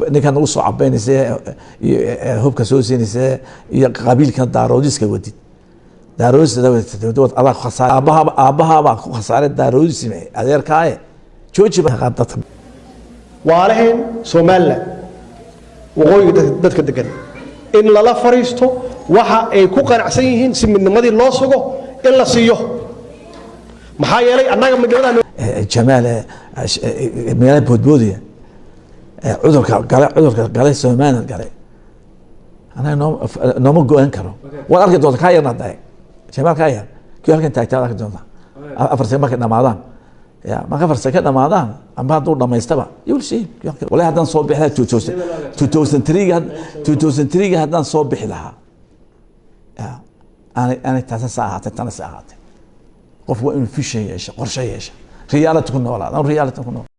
Ninkan nagu soo cabaynaysa iyo hubka soo siinaysa iyo qabiilkan Daaroodiska wadid, Daaroodis adaa ku khasaare, aabbaha aabbahaabaa ku khasaaray Daaroodisme, adeerkaaye jooji dadka. Waalaheen Somalilan waqooyiga dadka degan in lala fariisto waxa ay ku qanacsan yihiin si midnimadii loo sugo in la siiyo, maxaa yeelay annaga midnimadaa. Jamaal meela boodboodaya, cudurka gale, cudurka gale Somaliland gale, anaga noo nooma go-an karo. Waad arki doonta kaa yarna dae, Jamaal kaa yar kii halkan taagtaa waad arki doontaa 4 sano markay dhamaadaan ya, marka 4 sano ka dhamaadaan amba hadduu dhamaystaba, you will see. Wallahi haddaan soo bixi lahaa 2003, 2003 haddaan soo bixi lahaa ya, aanay taasa sa ahaatay, tana sa ahaatay. Qof waa inuu vision yeesha, qorshe yeesha, reality ku noolaada, reality ku nool.